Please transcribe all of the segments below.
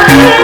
Aku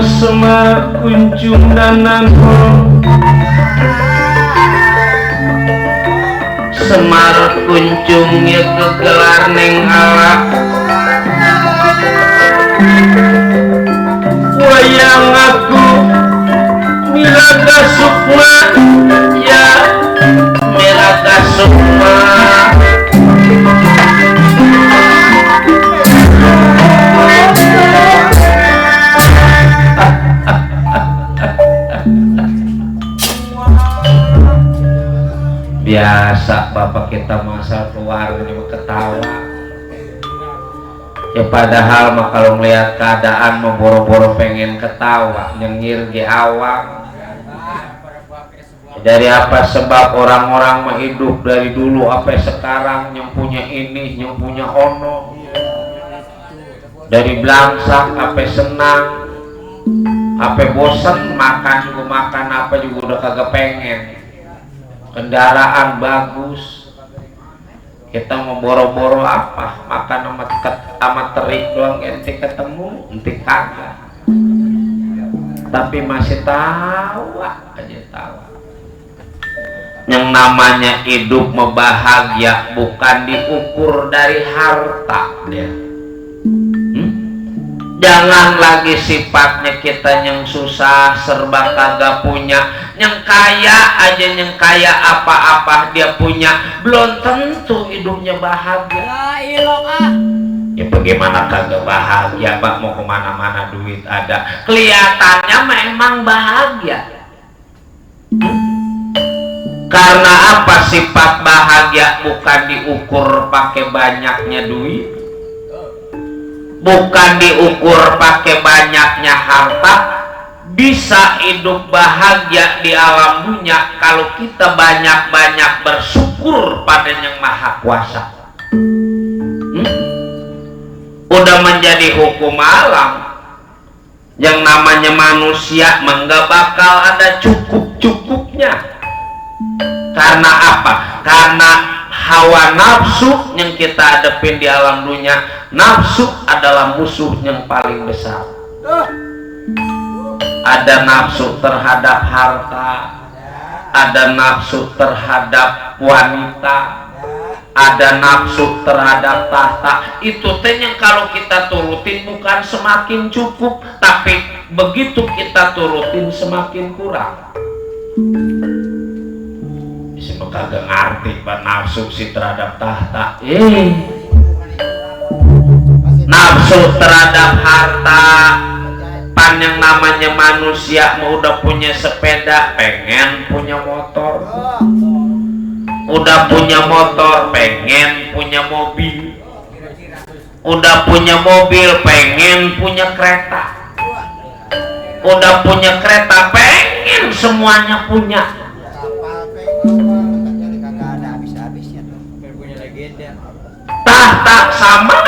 Semar kunjung dananho Semar kunjungnya kegelar neng ala wayang aku Milaga Sukma ya Milaga Sukma biasa bapak kita masa keluarga ini ketawa ya padahal mah kalau melihat keadaan mau boro-boro pengen ketawa nyengir di awang dari apa sebab orang-orang mah hidup dari dulu sampai sekarang yang punya ini yang punya ono dari belangsak sampai senang sampai bosan makan juga makan apa juga udah kagak pengen kendaraan bagus kita mau boro-boro apa makan sama terik doang ente ketemu ente kagak tapi masih tawa aja tawa yang namanya hidup membahagia bukan diukur dari harta dia jangan lagi sifatnya kita yang susah serba kagak punya yang kaya aja yang kaya apa-apa dia punya belum tentu hidupnya bahagia ya bagaimana kagak bahagia Pak mau kemana-mana duit ada kelihatannya memang bahagia karena apa sifat bahagia bukan diukur pakai banyaknya duit bukan diukur pakai banyaknya harta bisa hidup bahagia di alam dunia kalau kita banyak-banyak bersyukur pada yang maha kuasa udah menjadi hukum alam yang namanya manusia nggak bakal ada cukup-cukupnya karena apa? Karena hawa nafsu yang kita hadapin di alam dunia nafsu adalah musuh yang paling besar ada nafsu terhadap harta ada nafsu terhadap wanita ada nafsu terhadap tahta itu teh yang kalau kita turutin bukan semakin cukup tapi begitu kita turutin semakin kurang siapa kagak ngerti pak nafsu si terhadap tahta nafsu terhadap harta pan yang namanya manusia mau udah punya sepeda pengen punya motor udah punya motor pengen punya mobil udah punya mobil pengen punya kereta udah punya kereta pengen semuanya punya tahta sama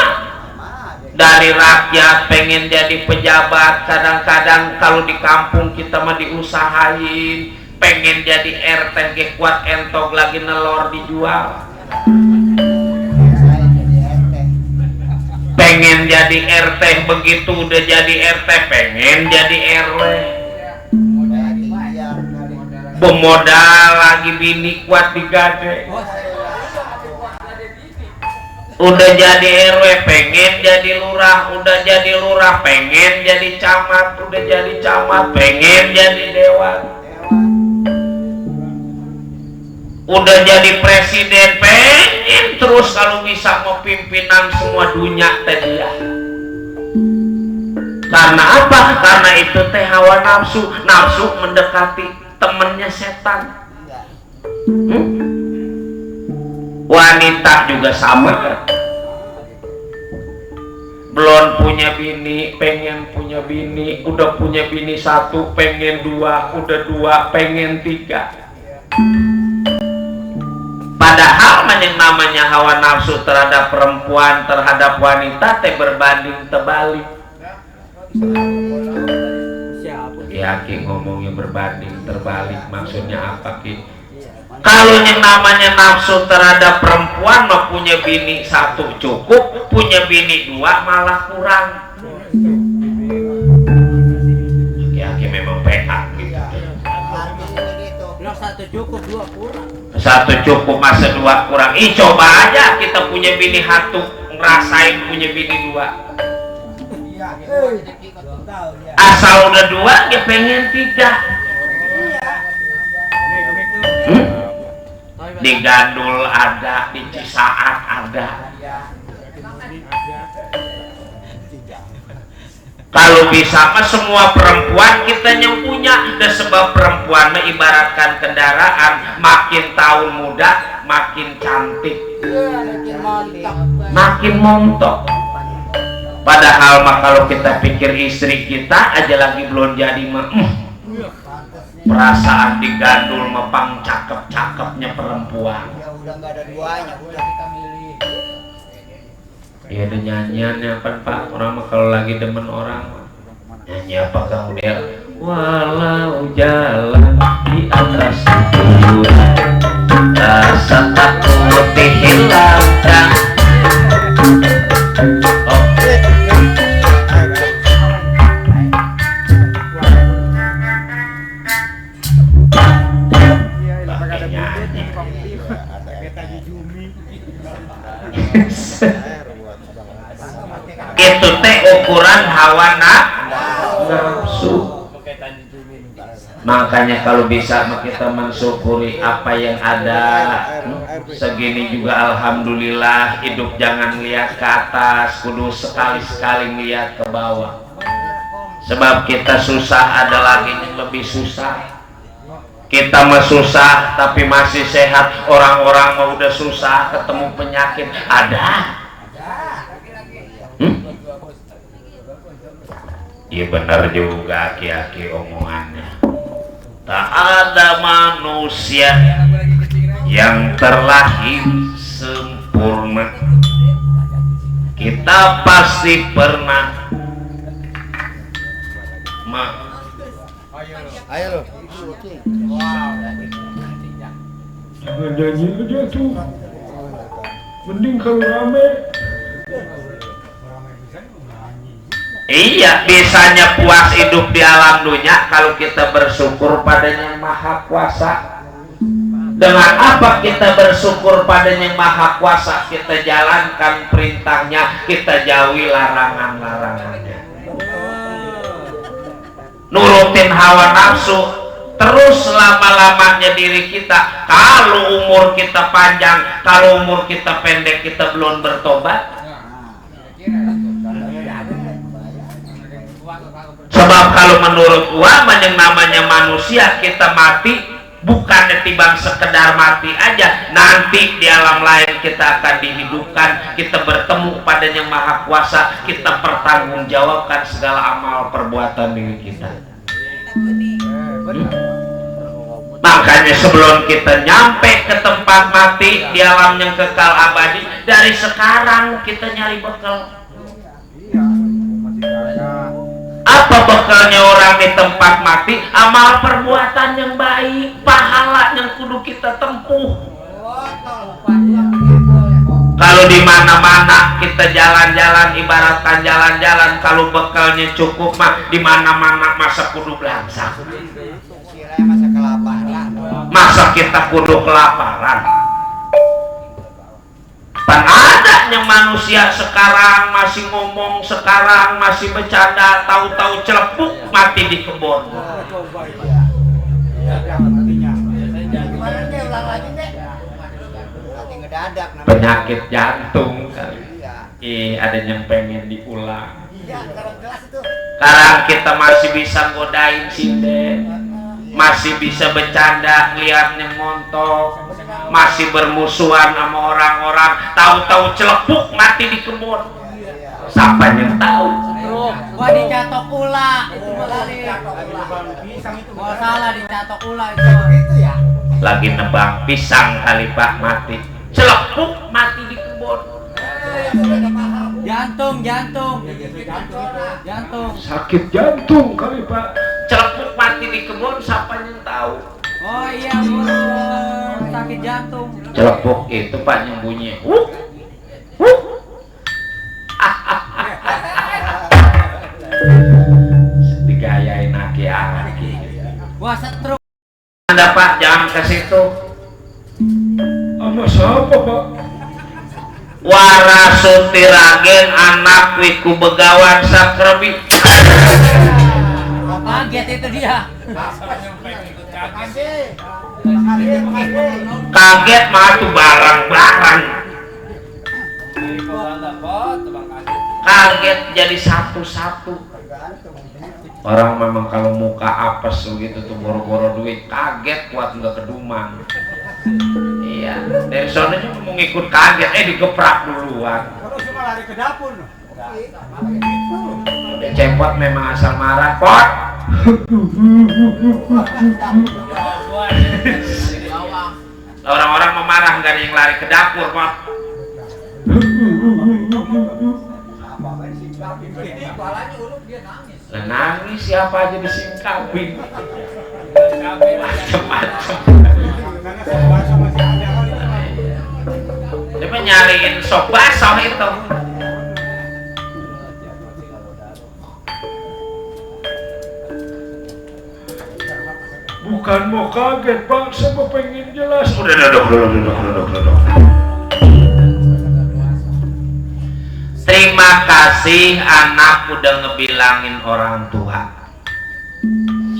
dari rakyat pengen jadi pejabat kadang-kadang kalau di kampung kita mah diusahain pengen jadi RT ge kuat entog lagi nelor dijual pengen jadi RT begitu udah jadi RT pengen jadi RW pemodal lagi bini kuat digade udah jadi RW pengen jadi lurah udah jadi lurah pengen jadi camat udah jadi camat pengen jadi dewan udah jadi presiden pengen terus kalau bisa mau pimpinan semua dunia tadi ya karena apa? Karena itu teh hawa nafsu nafsu mendekati temennya setan wanita juga sama belum punya bini pengen punya bini udah punya bini satu pengen dua udah dua pengen tiga padahal yang namanya hawa nafsu terhadap perempuan terhadap wanita teh berbanding terbalik ya Ki ngomongnya berbanding terbalik maksudnya apa Ki? Kalau yang namanya nafsu terhadap perempuan mah punya bini satu cukup punya bini dua malah kurang Satu cukup, masa dua kurang. Coba aja kita punya bini satu, ngerasain punya bini dua. Asal udah dua, dia pengen tiga. Di Gandul ada, di Cisaat ada. Kalau bisa mah semua perempuan kita yang punya, dan sebab perempuan ibaratkan kendaraan, makin tahun muda makin cantik, makin montok. Padahal mah kalau kita pikir istri kita aja lagi belum jadi mah, perasaan di Gandul mah pang cakep-cakepnya perempuan. Ya udah nggak ada duanya, udah. Ya ada nyanyiannya apa Pak, orang mah kalau lagi demen orang nyanyi apa kamu dia, walau jalan di atas bukit rasa takut dihilangkan. Pakai nyanyi itu teh ukuran hawa nafsu. Makanya kalau bisa kita mensyukuri apa yang ada. Segini juga alhamdulillah. Hidup jangan lihat ke atas, kudu sekali-sekali lihat ke bawah. Sebab kita susah, ada lagi yang lebih susah. Kita mah susah tapi masih sehat. Orang-orang mah udah susah ketemu penyakit ada. Iya benar juga aki-aki omongannya. Tak ada manusia yang terlahir sempurna. Kita pasti pernah Ayo lo. Jangan nyanyi aja tuh. Mending kalau rame. Iya, bisanya puas hidup di alam dunia kalau kita bersyukur padanya yang maha kuasa. Dengan apa kita bersyukur padanya yang maha kuasa? Kita jalankan perintahnya, kita jauhi larangan-larangannya. Nurutin hawa nafsu terus lama-lamanya diri kita. Kalau umur kita panjang, kalau umur kita pendek, kita belum bertobat. Sebab kalau menurut ulama yang namanya manusia, kita mati bukan timbang sekedar mati aja, nanti di alam lain kita akan dihidupkan, kita bertemu pada yang maha kuasa, kita pertanggungjawabkan segala amal perbuatan diri kita. Makanya sebelum kita nyampe ke tempat mati di alam yang kekal abadi, dari sekarang kita nyari bekal. Apa bekalnya orang di tempat mati? Amal perbuatan yang baik, pahala yang kudu kita tempuh. Kalau di mana-mana kita jalan-jalan, ibaratkan jalan-jalan, kalau bekalnya cukup mah di mana-mana masa kudu belangsak. Masa kelaparan. Masa kita kudu kelaparan? Pan adanya manusia sekarang masih ngomong, sekarang masih bercanda, tahu-tahu celepuk mati di kebun. Penyakit jantung kali. Ada yang pengen diulang. Sekarang kita masih bisa godain sinden, masih bisa bercanda, lihatnya montok, masih bermusuhan sama orang-orang, tahu-tahu celepuk mati di kebun. Siapa yang tahu? Gua dicatok ula itu kali. Gua salah dicatok ula itu ya. Lagi nebang pisang kali Pak, mati. Celepuk mati di kebun. Jantung. Sakit jantung kali Pak. Celepuk mati di kebun, siapa yang tahu? Oh iya bener, sakit jantung. Celepuk itu Pak yang bunyi. Digayain aki-aki. Gua stroke. Anda Pak, jangan ke situ. Sama siapa Pak? Warasutiragen anak wiku begawan sakrebi. Kaget itu dia. Kaget mah tuh barang-barang. Kaget jadi satu-satu. Orang memang kalau muka apes begitu tuh boro-boro duit, kaget kuat nggak kedumang. Iya, dari sononya mau ngikut kaget, digeprak duluan. Terus cuma lari ke dapur. Udah cepot memang asal marah, pot. Orang-orang memarah nggak ada yang lari ke dapur, pot. Lah nangis siapa aja disingkapin. Macem-macem. Dia nyariin sop basah itu. Bukan mau kaget Pak, saya pengen jelas. Udah duduk. Terima kasih anak udah ngebilangin orang tua.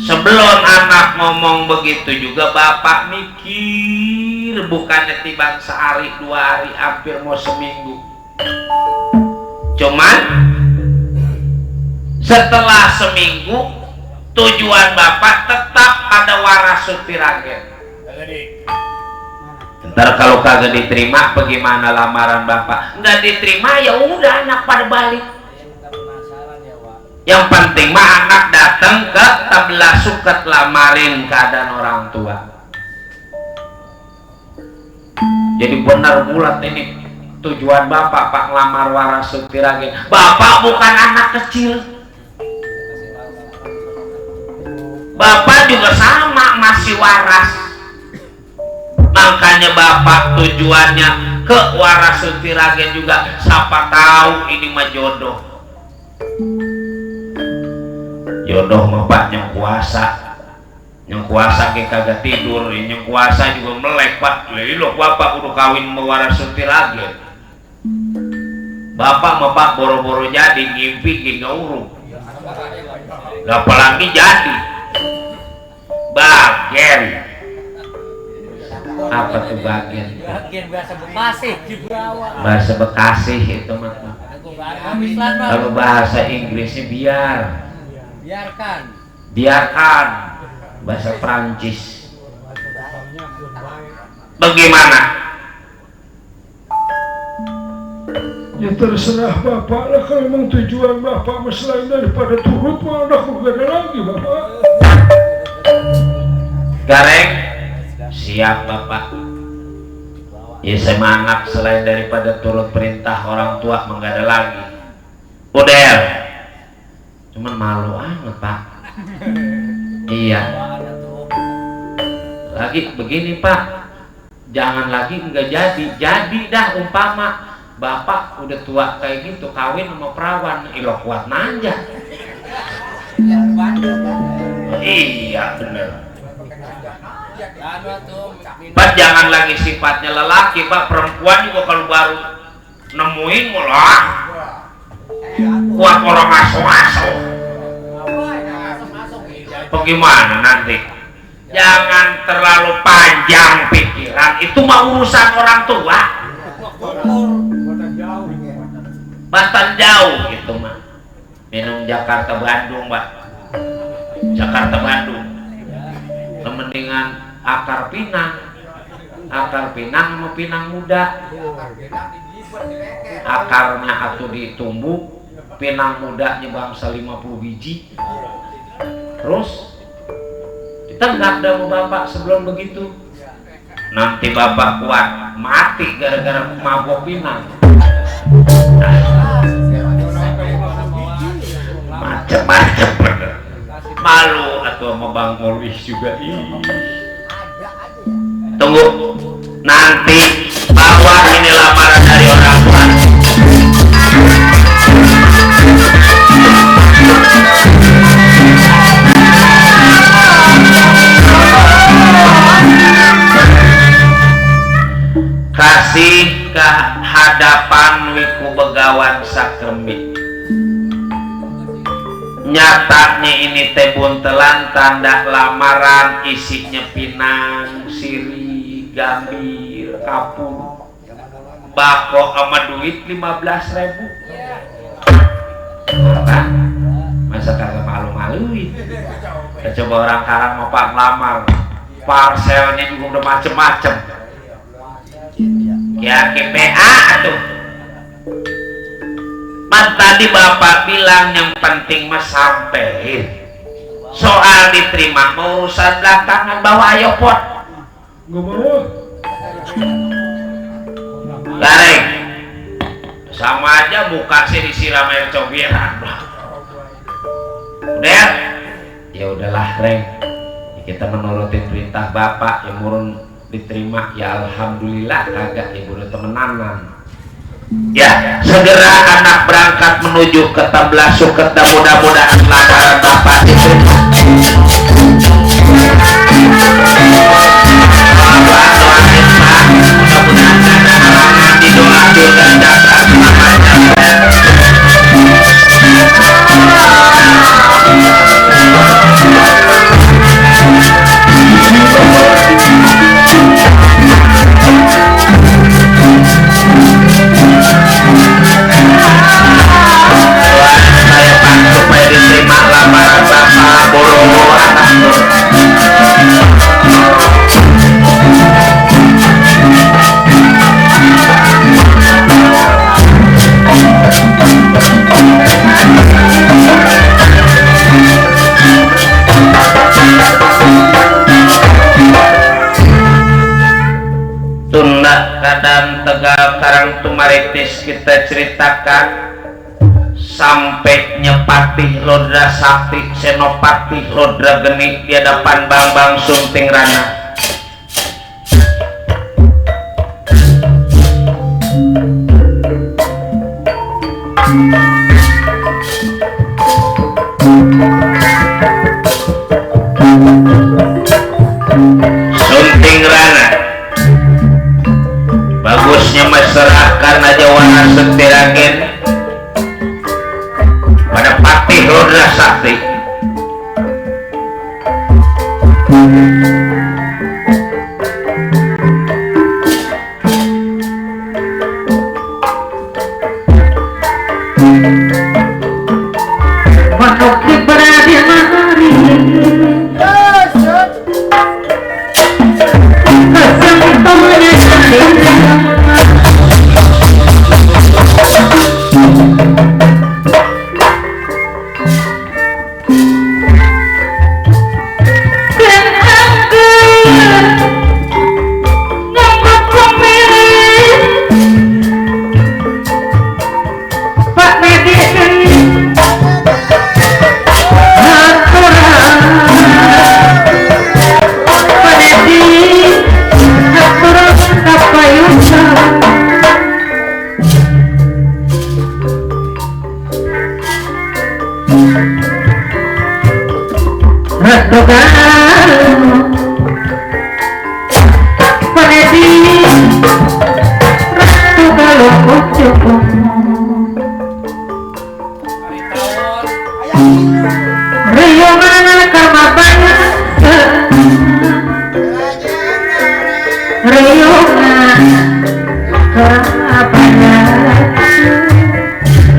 Sebelum anak ngomong begitu juga bapak mikir, bukannya tiba sehari dua hari, hampir mau seminggu. Cuman setelah seminggu tujuan bapak tetap ada Warasutiragen. Ntar kalau kagak diterima bagaimana lamaran bapak? Nggak diterima ya udah anak pada balik. Yang penting mah anak datang ke tabla suket lamarin keadaan orang tua. Jadi benar bulat ini tujuan bapak pak ngelamar Warasutiragen. Bapak bukan anak kecil. Bapak juga sama masih waras. Makanya bapak tujuannya ke Warasutiragen juga, siapa tahu ini mah jodoh. Jodoh mah pak yang kuasa ke kagak tidur, yang kuasa juga melek pak. Lo bapak udah kawin sama Warasutiragen. Bapak mah pak boro-boro jadi ngimpi gak urung. Apalagi jadi bagen. Apa tuh bagian? Bagian bahasa Bekasi di bawah. Bahasa Bekasi itu mah. Kalau bahasa Inggrisnya biarkan. Bahasa Prancis. Bagaimana? Ya terserah bapak lah, kalau memang tujuan bapak selain daripada turut mah anak gak ada lagi bapak. Gareng. Siap bapak. Ya semangat selain daripada turut perintah orang tua menggak ada lagi. Udel. Cuman malu amat pak. Iya. Lagi begini pak. Jangan lagi enggak jadi dah umpama bapak udah tua kayak gitu kawin sama perawan, ilo kuat nanja. Iya bener. Pak jangan lagi sifatnya lelaki pak, perempuan juga kalau baru nemuin mulah kuat orang aso-aso. Bagaimana nanti? Jangan terlalu panjang pikiran, itu mah urusan orang tua. Batan jauh gitu mah. Minum Jakarta Bandung pak. Jakarta Bandung. Mendingan akar pinang sama pinang muda. Akarnya atuh ditumbuk, pinang mudanya bangsa 50 biji. Terus ditenggak sama bapak sebelum begitu. Nanti bapak kuat mati gara-gara mabok pinang. Macem-macem bener. Malu atau sama Bang Molis juga. Tunggu, nanti bawa ini lamaran dari orang tua. ka hadapan wiku begawan sakremi. Nyatanya ini teh buntelan tanda lamaran, isinya pinang, siri, gambir, kapur, bako sama duit 15.000. Nah, masa kagak malu-maluin. Coba orang karang mau pak lamar, parselnya juga udah macem-macem. Ya KPA tuh. Mas tadi bapak bilang yang penting mas sampein. Soal diterima mau urusan belakangan, bawa ayo pot. Gak mau. Gareng. Sama aja muka sih disiram air cobiran. Udah? Ya udahlah, Reng. Kita menurutin perintah bapak yang murun diterima, ya alhamdulillah. Kagak ya udah temenanan. Ya, segera anak berangkat menuju ke tablah suket dan mudah-mudahan lamaran bapak diterima. Doain pak, mudah-mudahan ada halangan di doa dan datang selamanya. Saya pak supaya diterima lamaran bapak boro anak. Tunda kadang Tegal Karang Tumaritis kita ceritakan sampai nyepati Lodra Sakti Senopati Lodra Geni di hadapan Bang Sunting Rana. Sunting Rana bagusnya masyarakat aja warna setiragen pada Patih Lodra Sakti. Waktu berada mari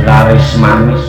laris manis.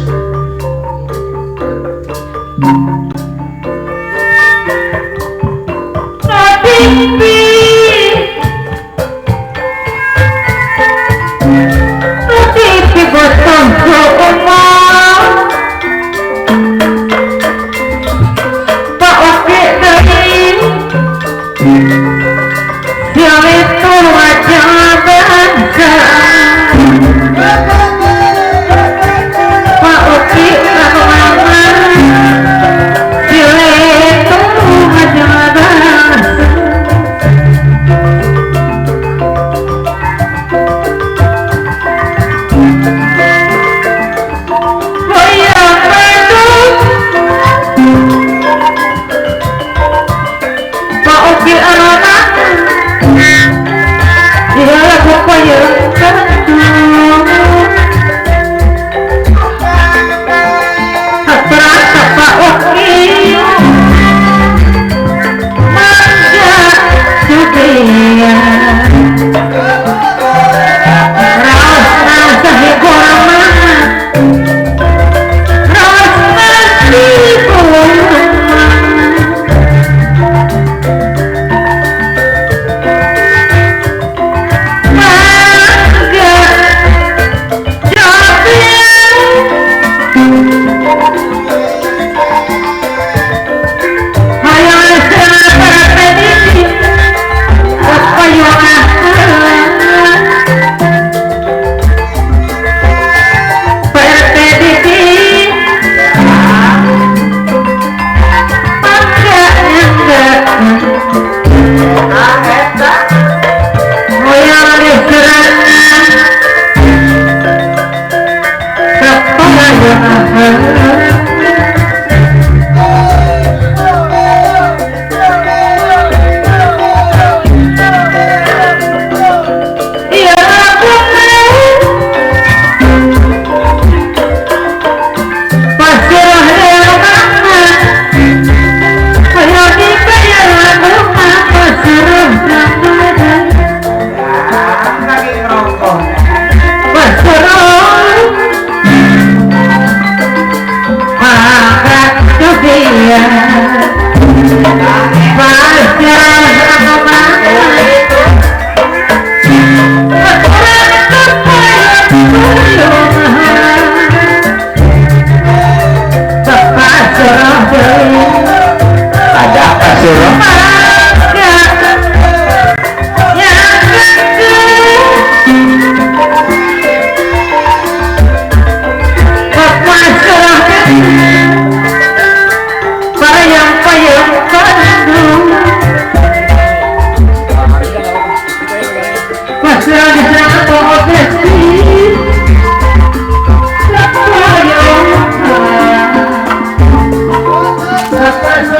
Yeah.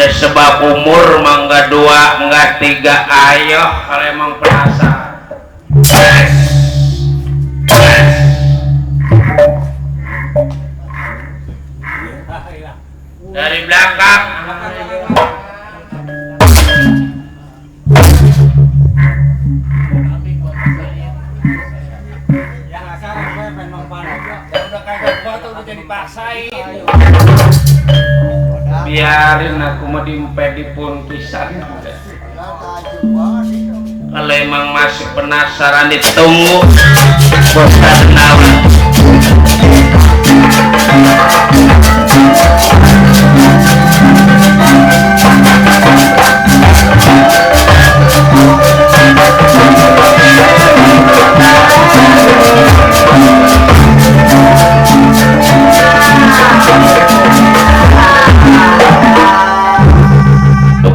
dan sebab umur mangga 2 enggak 3 ayo kalau emang penasaran dari belakang biarin aku mau dimpedipun pisan kalau emang masih penasaran ditunggu bosan nawan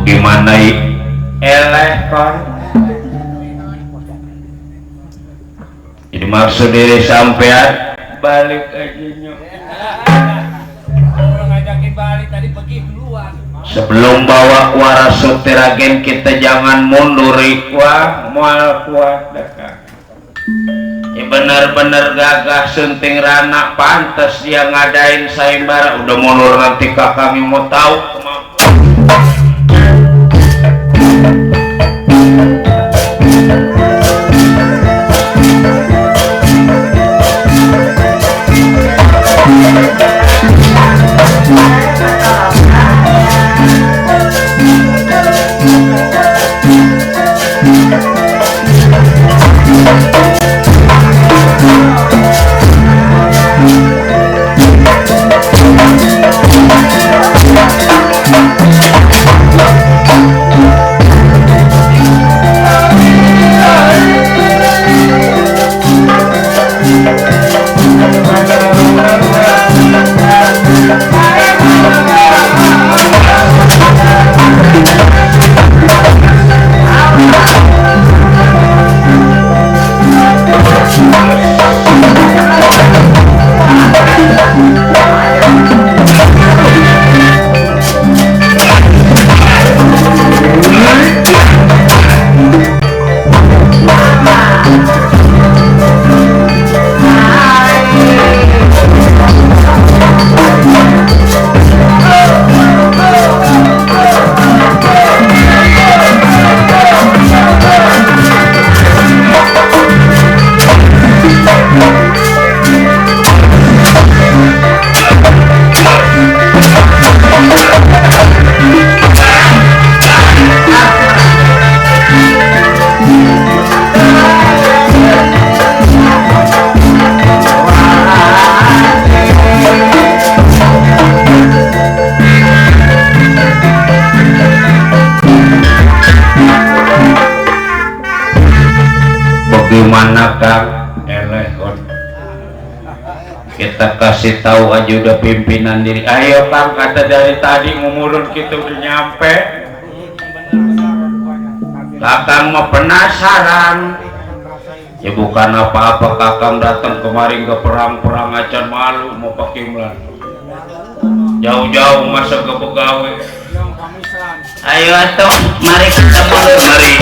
gimana eleh kon jadi maksud diri sampean balik aja nyok ngajakin balik tadi pergi duluan sebelum bawa waras sutiragen kita jangan mundur wah mual kuat dekat ya bener-bener gagah sunting rana pantas dia ngadain sayembara udah mundur nanti kami mau tahu kemampuan gimana Kang elehon kita kasih tahu aja udah pimpinan diri ayo Kang kata dari tadi ngumurun kita udah nyampe Kakang mau penasaran ya bukan apa-apa Kakang datang kemarin ke perang-perang acan malu mau pakai melan jauh-jauh masa ke pegawai ayo atuh mari kita mulai mari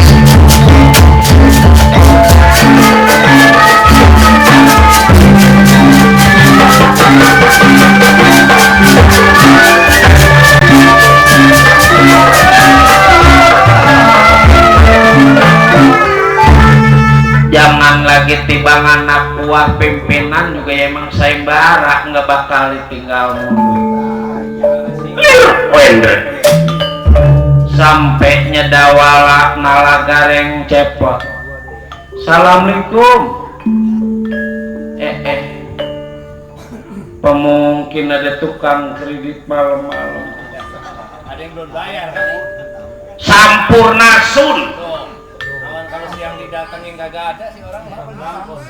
jangan lagi tibang anak buah pimpinan juga ya emang sayembara nggak bakal ditinggal mundur sampai nyedawala nalagareng cepot assalamualaikum pemungkin ada tukang kredit malam-malam ada yang belum bayar sampurna sun kalau siang didatengin kagak ada sih orang mampus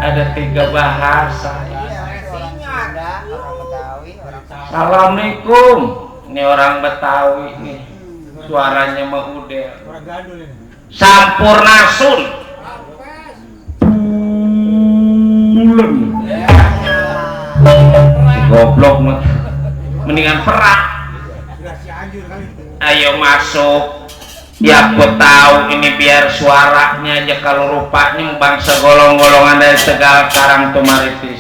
ada 3 bahasa assalamualaikum ini orang Betawi nih suaranya mah udah sampurna sun bulan goblok mah. Mendingan perang. Ayo masuk. Ya aku tahu ini biar suaranya aja, kalau rupanya bangsa golong-golongan dari Tegal Karang Tumaritis.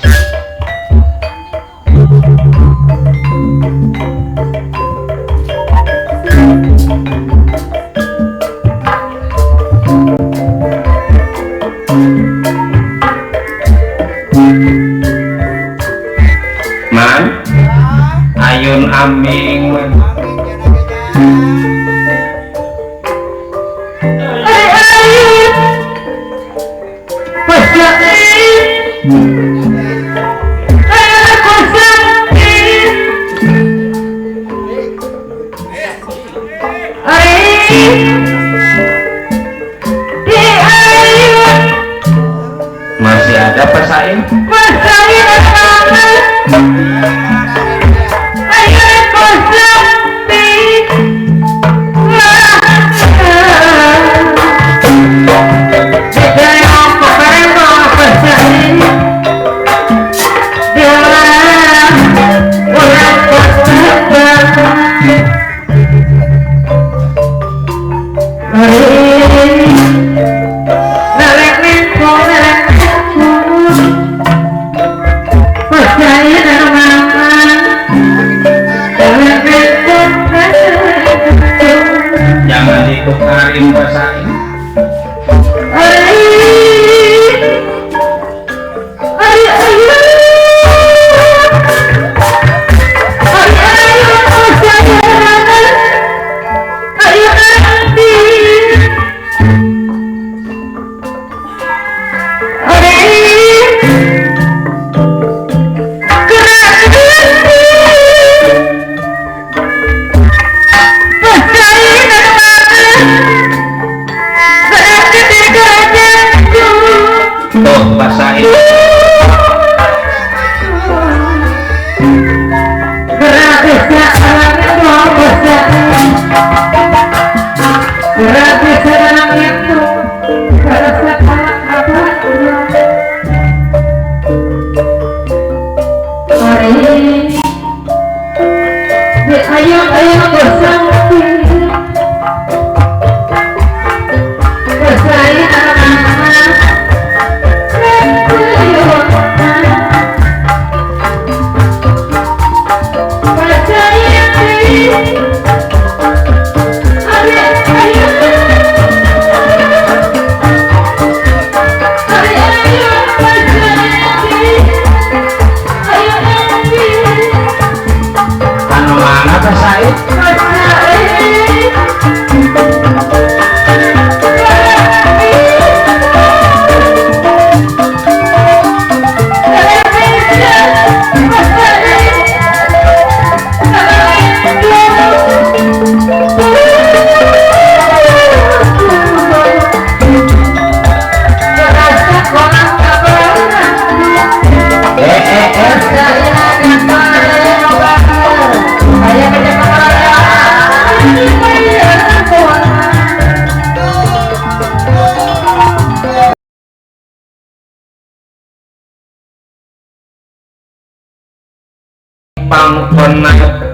Man, ayun aming. Masih ada pesaing? Jangan ditukarin pesaing. Tuh pesaing. Anu mana pesaing? Pangkona